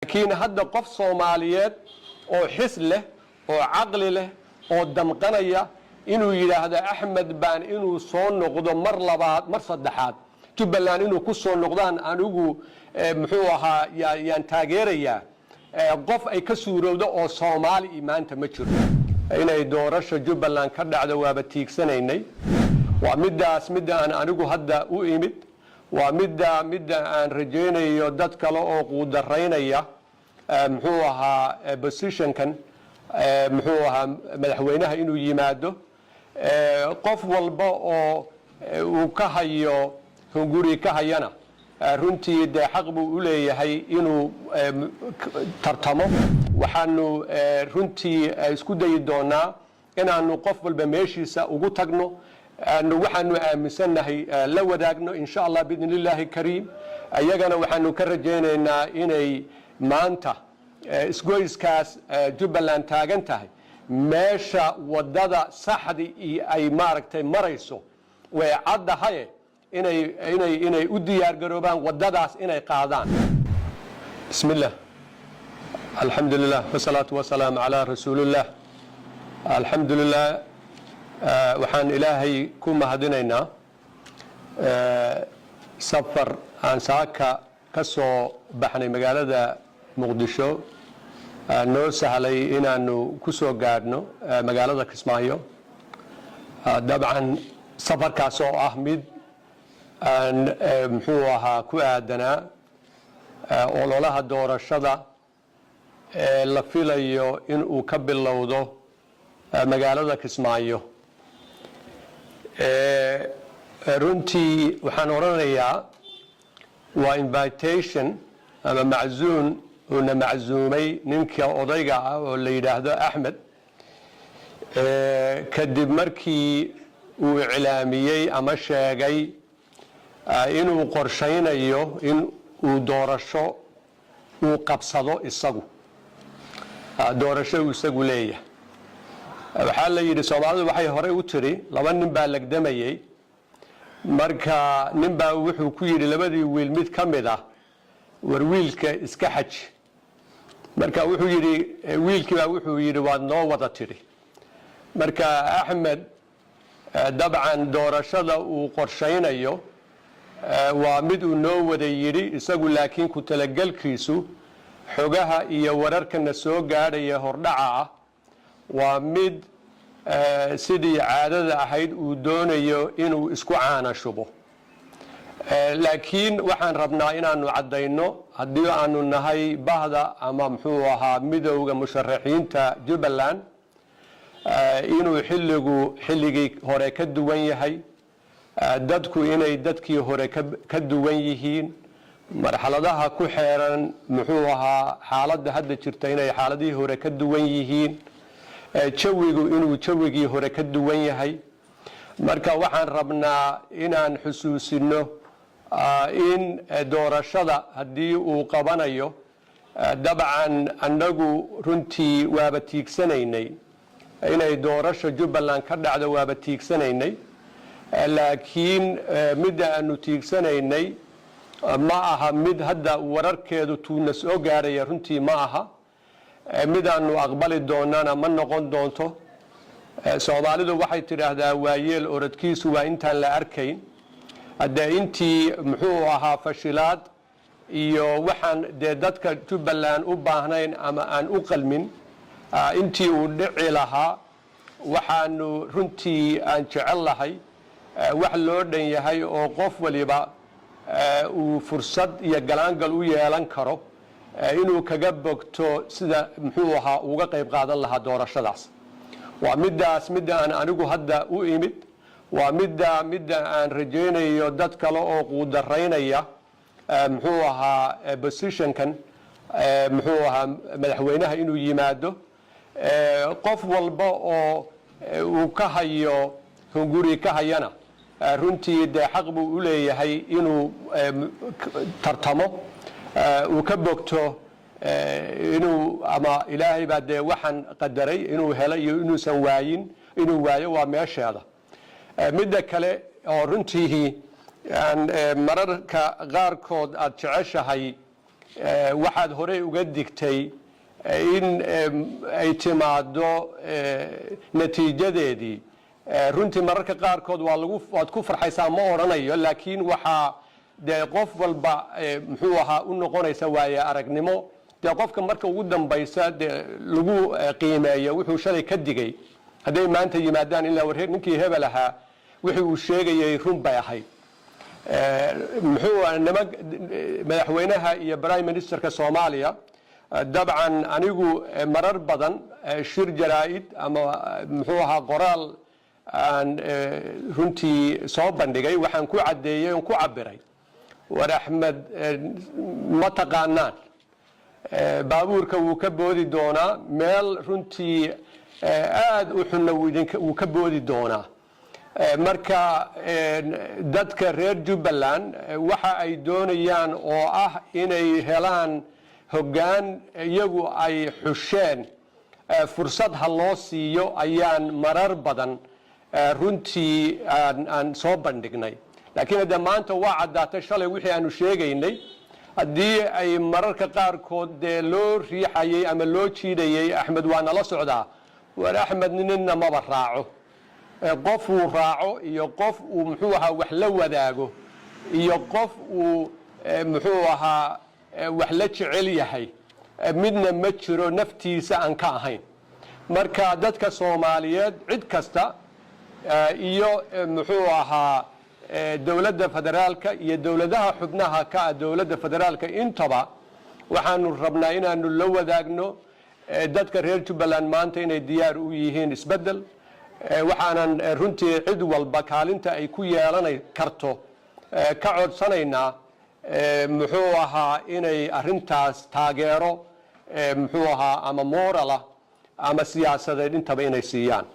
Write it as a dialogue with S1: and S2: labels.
S1: Laakiin hadda qof Soomaaliyeed oo xis leh oo caqli leh oo damqanaya inuu yidhaahdo Axmed baan inuu soo noqdo mar labaad, mar saddexaad Jubbaland inuu ku soo noqdaan, anigu muxuu ahaa, yaan taageerayaa, qof ay ka suurowdo oo Soomaali maanta ma jiro. Inay doorasha Jubbaland ka dhacdo waaba tiigsanaynay. Waa middaas midda aan anigu hadda u imid. Waa midda aan rajaynayo dad kale oo quudaraynaya, muxuu ahaa, positionkan, muxuu ahaa, madaxweynaha inuu yimaado. Qof walba oo uu ka hayo hunguri ka hayana, runtii dee xaq buu u leeyahay inuu tartamo. Waxaanu runtii isku dayi doonaa inaanu qof walba meeshiisa ugu tagno, waxaanu aaminsannahay la wadaagno, insha Allah, biidn illaahi kariim. Iyagana waxaanu ka rajaynaynaa inay maanta isgoyskaas Jubbaland taagan tahay, meesha wadada saxdi ay maaragtay marayso way caddahaye, inay u diyaar garoobaan wadadaas inay qaadaan. Bismillah, alxamdulilah, wasalaatu wasalaamu calaa rasuulillaah. Alxamdulilah, waxaan Ilaahay ku mahadinaynaa safar aan saaka ka soo baxnay magaalada Muqdisho noo sahlay inaanu ku soo gaadhno magaalada Kismaayo. Dabcan safarkaas oo ah mid aan, muxuu ahaa, ku aadanaa ololaha doorashada ee la filayo in uu ka bilowdo magaalada Kismaayo. Runtii waxaan odhanayaa waa invitation ama maczuun uuna maczuumay ninka odayga ah oo la yidhaahdo Axmed, kadib markii uu iclaamiyey ama sheegay inuu qorshaynayo in uu doorasho uu qabsado isagu, doorasho uu isagu leeyahay. Waxaa la yidhi, Soomaalidu waxay horey u tiri, laba nin baa legdamayey. Marka nin baa wuxuu ku yidhi labadii wiil mid ka mid ah: "War wiilka iska xaji." Marka wuxuu yidhi, wiilkii baa wuxuu yidhi: "Waad noo wada tidhi." Marka Axmed dabcan doorashada uu qorshaynayo waa mid uu noo wada yidhi isagu, laakiin ku talagelkiisu, xogaha iyo wararkana soo gaadhaya hordhaca ah, waa mid sidii caadada ahayd uu doonayo inuu isku caana shubo. Laakiin waxaan rabnaa inaanu caddayno, haddii aanu nahay bahda ama, muxuu ahaa, midowda musharaxiinta Jubbaland, inuu xilligu xilligii hore ka duwan yahay, dadku inay dadkii hore ka duwan yihiin, marxaladaha ku xeeran, muxuu ahaa, xaaladda hadda jirta inay xaaladihii hore ka duwan yihiin, jawigu inuu jawigii hore ka duwan yahay. Marka waxaan rabnaa inaan xusuusino in doorashada haddii uu qabanayo, dabcan annagu runtii waaba tiigsanaynay inay doorasha Jubbaland ka dhacdo, waaba tiigsanaynay. Laakiin midda aanu tiigsanaynay ma aha mid hadda wararkeedu tuuna soo gaaraya, runtii ma aha midaanu aqbali doonana, ma noqon doonto. Soomaalidu waxay tidhaahdaa: "Waayeel orodkiisu waa intaan la arkayn." Haddee intii, muxuu ahaa, fashilaad iyo waxaan dee dadka Jubbaland u baahnayn ama aan u qalmin intii uu dhici lahaa, waxaanu runtii aan jecel lahay wax loo dhan yahay oo qof waliba uu fursad iyo galaangal u yeelan karo inuu kaga bogto sida, muxuu ahaa, uga qayb qaadan lahaa doorashadaas. Waa middaas midda aan anigu hadda u imid. Waa midda aan rajaynayo dad kale oo quudaraynaya, muxuu ahaa, positionkan, muxuu ahaa, madaxweynaha inuu yimaado. Qof walba oo uu ka hayo hunguri ka hayana, runtii dee xaq buu u leeyahay inuu tartamo, uu ka bogto inuu ama Ilaahay baa dee waxaan qadaray inuu helo iyo inuusan waayin, inuu waayo waa meesheeda. Midda kale oo runtii mararka qaarkood aad jeceshahay Waxaad horey uga digtay in ay timaado natiijadeedii. Runtii mararka qaarkood waa lagu waad ku farxaysaa ma odhanayo, laakiin waxaa dee qof walba, muxuu ahaa, u noqonaysa waaye aragnimo. Dee qofka marka ugu dambaysa dee lagu qiimeeyo wuxuu shalay ka digay hadday maanta yimaadaan, ilaa war ninkii hebel ahaa wixii uu sheegayay run bay ahayd. Muxuu nima madaxweynaha iyo prime ministerka Soomaaliya, dabcan anigu marar badan shir jaraa'id ama, muxuu ahaa, qoraal aan runtii soo bandhigay waxaan ku caddeeyey oon ku cabiray: war Axmed ma taqaanaan, baabuurka wuu ka boodi doonaa, meel runtii aada u xunna wuu ka boodi doonaa. Marka dadka reer Jubbaland waxa ay doonayaan oo ah inay helaan hoggaan iyagu ay xusheen, fursad ha loo siiyo ayaan marar badan runtii aan soo bandhignay. Laakiin hadde maanta waa caddaatay shalay wixii aanu sheegaynay. Haddii ay mararka qaarkood dee loo riixayay ama loo jiidayay Axmed waa nala socdaa, war Axmed ninna maba raaco. Qof uu raaco iyo qof uu, muxuu ahaa, wax la wadaago iyo qof uu, muxuu ahaa, wax la jecel yahay midna ma jiro naftiisa aan ka ahayn. Marka dadka Soomaaliyeed cid kasta iyo, muxuu ahaa, dowladda federaalka iyo dowladaha xubnaha ka ah dowladda federaalka intaba, waxaanu rabnaa inaanu la wadaagno dadka reer Jubbaland maanta inay diyaar u yihiin isbeddel. Waxaanan runtii cid walba kaalinta ay ku yeelan karto ka codsanaynaa, muxuu ahaa, inay arintaas taageero, muxuu ahaa, ama moral ah ama siyaasadeed intaba inay siiyaan.